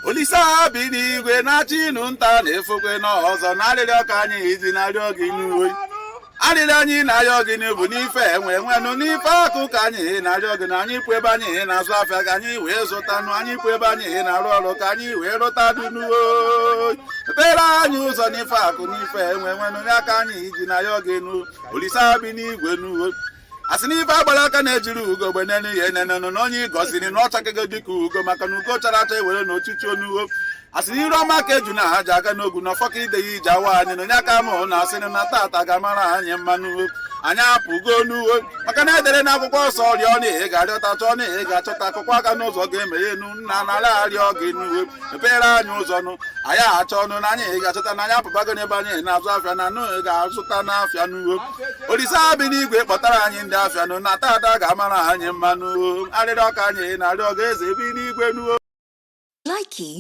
Olisa bi n'igwe na-achị inu nta na-efokwe n'ọzọ na arịrịọ ka anyị iji na-arịọ gị n'uwe arịrịọ anyị na-arịọ gị bụ n'ife enwe enwenụ n'ife akụ ka anyị na-arịọ gị na anyị pụ ebe anyị na-azụ afịa ka anyị wee zụtanụ anyị pụ ebe anyị na-arụ ọrụ ka anyị wee rụta dunuo mepere anyị ụzọ n'ife akụ n'ife enwe enwenụ ya ka anyị iji na-arịọ gị nụ. Olisa bi n'igwe nuo asị n'ife agbara aka na-ejiri ugo gbe n'elu ya enenenụ na onye gọziri na ọchakego dịka ugo maka na ugo chara acha ewere na ochichi onuwo asị na iru ọma ka eju na ha ji aga n'ogu na ọfọ ka ide ya ije awa anyị na onye aka mụ na asịrị na tata ga-amara anyị mma n'uwe anyị apụgo n'uwe maka na edere na akwụkwọ nsọ rịọ na ị ga-arịọta chọọ na ị ga-achọta akwụkwọ aka n'ụzọ ga-emeghe nu nna nara arịọ gị n'uwe mepere anyị ụzọ nụ anyị achọ ọnụ na anyị ga-achọta na anyị apụbago n'ebe anyị na-azụ afịa na nụ ị ga-azụta n'afịa n'uwe. Olisa bi n'igwe kpọtara anyị ndị afịa nụ na tata ga-amara anyị mma n'uwe arịrịọ ka anyị na-arịọ gị eze bi n'igwe n'uwe. Likey.